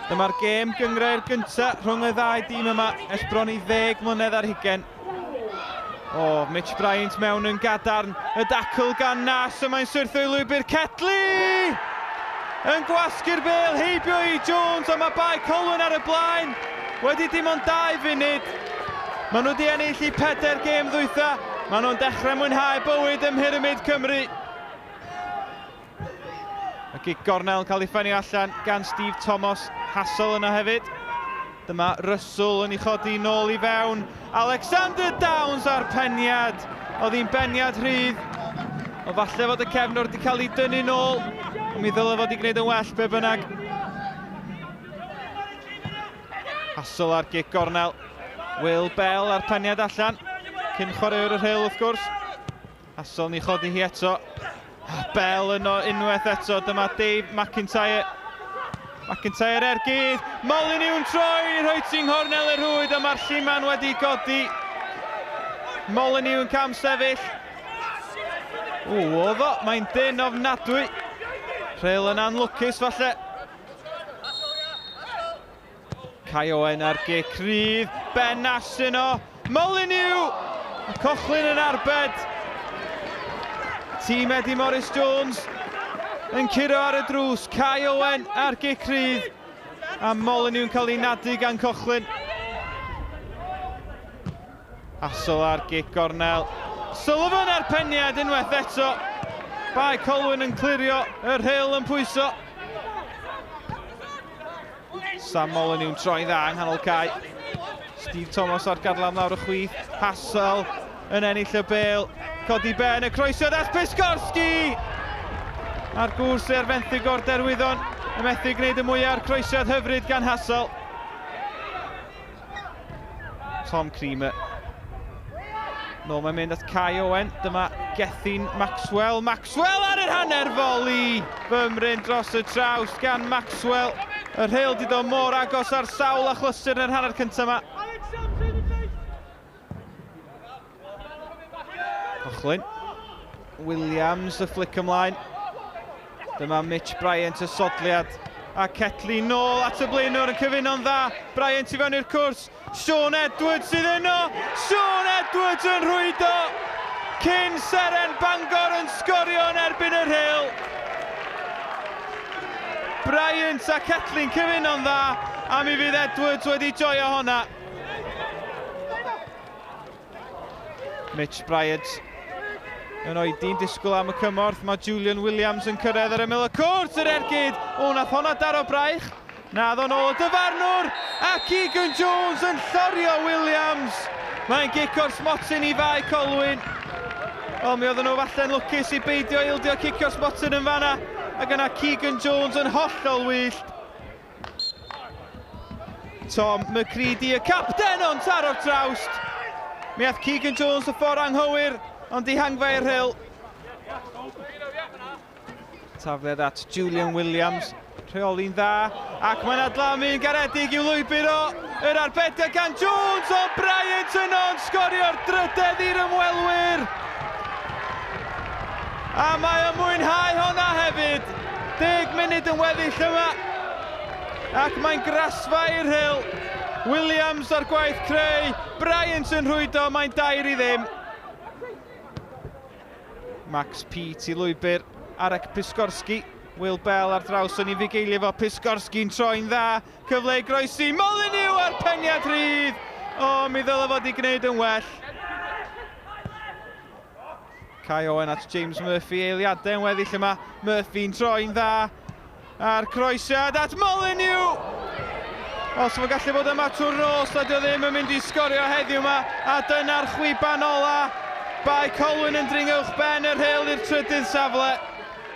Dyma'r gêm gynghrair gyntaf rhwng y ddau dîm yma ers bron i ddeg mlynedd ar hugain. O, Mitch Bryant mewn yn gadarn. Y dacl gan Nas, y mae'n syrthio i lwybr Ketley! Yn gwasgu'r bêl heibio i Jones, a mae Bae Colwyn ar y blaen. Wedi dim ond 2 funud. Maen nhw wedi ennill i pedair gêm ddwytha. Maen nhw'n dechrau mwynhau bywyd ym Mhyramid Cymru. Y gic gornel yn cael ei ffenio allan gan Steve Thomas. Hassel yna hefyd. Dyma Russell yn ei chodi nôl i fewn. Alexander Downs a'r peniad. Oedd hi'n beniad rhydd. O falle fod y cefnwr wedi cael ei dynnu nôl. Ond mi ddylai fod wedi gwneud yn well be bynnag. Hassel ar gic gornel. Will Bell a'r peniad allan. Cyn chwaraewr y Rhyl wrth gwrs. Hassel ni chodi hi eto. Bell yno unwaith eto. Dyma Dave McIntyre. McIntyre ergydd. Molyneux'n troi i rhoi ti'n nghornel y rhwyd a mae'r lliman wedi godi. Molyneux yn cam sefyll. O, oedd o. Mae'n dyn ofnadwy. Rhyl yn anlwcus falle. Kai Owen ar gic rhydd, Ben Nash yno, Molyneux! A Cochlin yn arbed. Tîm Eddie Morris Jones yn curo ar y drws. Kai Owen ar gic rhydd. A Molyneux yn cael ei nadu gan Cochlin. Hassel ar gic gornel. Sullivan ar peniad unwaith eto. Bae Colwyn yn clirio, y Rhyl yn pwyso. Sam Molyneux'n troi'n dda yng nghanol cae. Steve Thomas ar garlam lawr y chwith. Hassel yn ennill y bêl. Codi ben y croesiad at Piskorski! A'r gŵr sydd ar fenthyg o'r Derwyddon yn methu gwneud y mwyaf o'r croesiad hyfryd gan Hassel. Tom Creamer. Nôl mae'n mynd at Kai Owen. Dyma Gethin Maxwell. Maxwell ar yr hanner foli! Fymryn dros y traws gan Maxwell. Y rheil di dod mor agos ar sawl achlysur yn yr hanner cyntaf yma. Cochlin. Williams y flick ymlaen. Dyma Mitch Bryant y sodliad. A Ketley nôl at y blaenwr yn cyfuno'n dda. Bryant i fewn i'r cwrs. Sean Edwards sydd yno. Sean Edwards yn rhwydo. Cyn seren Bangor yn sgorio yn erbyn y Rhyl. Bryant a Ketley'n cyfuno'n dda. A mi fydd Edwards wedi joio honna. Mitch Bryant yn oedi'n disgwyl am y cymorth. Mae Julian Williams yn cyrraedd ar ymyl y cwrt, yr ergyd. O, nath honna daro braich. Na, ddo'n ôl y dyfarnwr. A Keegan Jones yn llorio Williams. Mae'n gic o'r smotyn i Fae Colwyn. Wel, mi oedden nhw falle'n lwcus i beidio ildio cicio'r smotyn yn fanna. Ac yna Keegan Jones yn hollol wyllt. Tom McCready, y capten, ond taro'r trawst. Mi ath Keegan Jones y ffordd anghywir, ond dihangfa i'r Rhyl. Tafliad at Julian Williams, rheoli'n dda, ac mae'n adlamu'n garedig i'w lwybr o. Yr arbediad gan Jones, ond Bryant yno'n sgorio'r drydedd i'r ymwelwyr. A mae o'n mwynhau honna hefyd. 10 munud yn weddill yma. Ac mae'n grasfa i'r Rhyl. Williams ar gwaith creu. Bryant yn rhwydo, mae'n 2-0. Max Peat i lwybr Arek Piskorski. Will Bell ar draws yn ei fugeilio fo. Piskorski'n troi'n dda. Cyfle i groesi. Molyneux ar peniad rhydd. O, mi ddyle fod i gwneud yn well. Kai Owen at James Murphy, eiliadau yn weddill yma. Murphy'n troi'n dda. A'r croesiad at Molyneux! Os mae'n gallu bod yma trwy'r nos, a dio ddim yn mynd i sgorio heddiw yma. A dyna'r chwiban ola. Bae Colwyn yn dringo uwch ben y Rhyl i'r trydydd safle.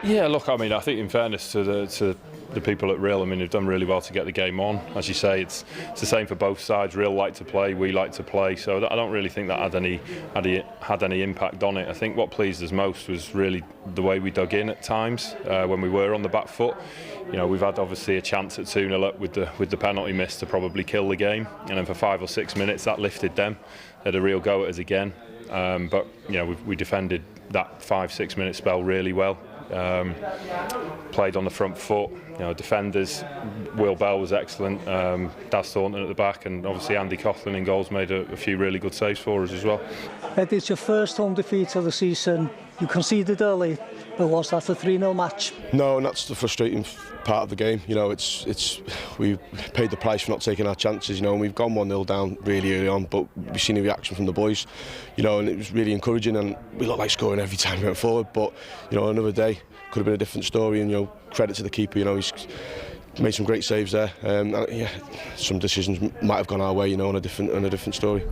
Yeah, look, I mean, I think in fairness to the to the people at Rhyl, I mean, they've done really well to get the game on. As you say, it's it's the same for both sides. Rhyl like to play, we like to play, so I don't really think that had any had any, had any impact on it. I think what pleased us most was really the way we dug in at times when we were on the back foot. You know, we've had obviously a chance at 2-0 up with the with the penalty miss to probably kill the game, and then for 5 or 6 minutes that lifted them. They had a real go at us again, but you know, we defended that 5-6 minute spell really well. Played on the front foot. Defenders, Will Bell was excellent. Daz Thornton at the back, and obviously Andy Coughlin in goals made a few really good saves for us as well. Eddie, it's your first home defeat of the season. You conceded early, but was that a 3-0 match? No, and that's the frustrating part of the game. It's we paid the price for not taking our chances. And we've gone 1-0 down really early on, but we've seen a reaction from the boys. And it was really encouraging, and we looked like scoring every time we went forward. But another day could have been a different story. And credit to the keeper. He's made some great saves there. And yeah, some decisions might have gone our way. On a different story.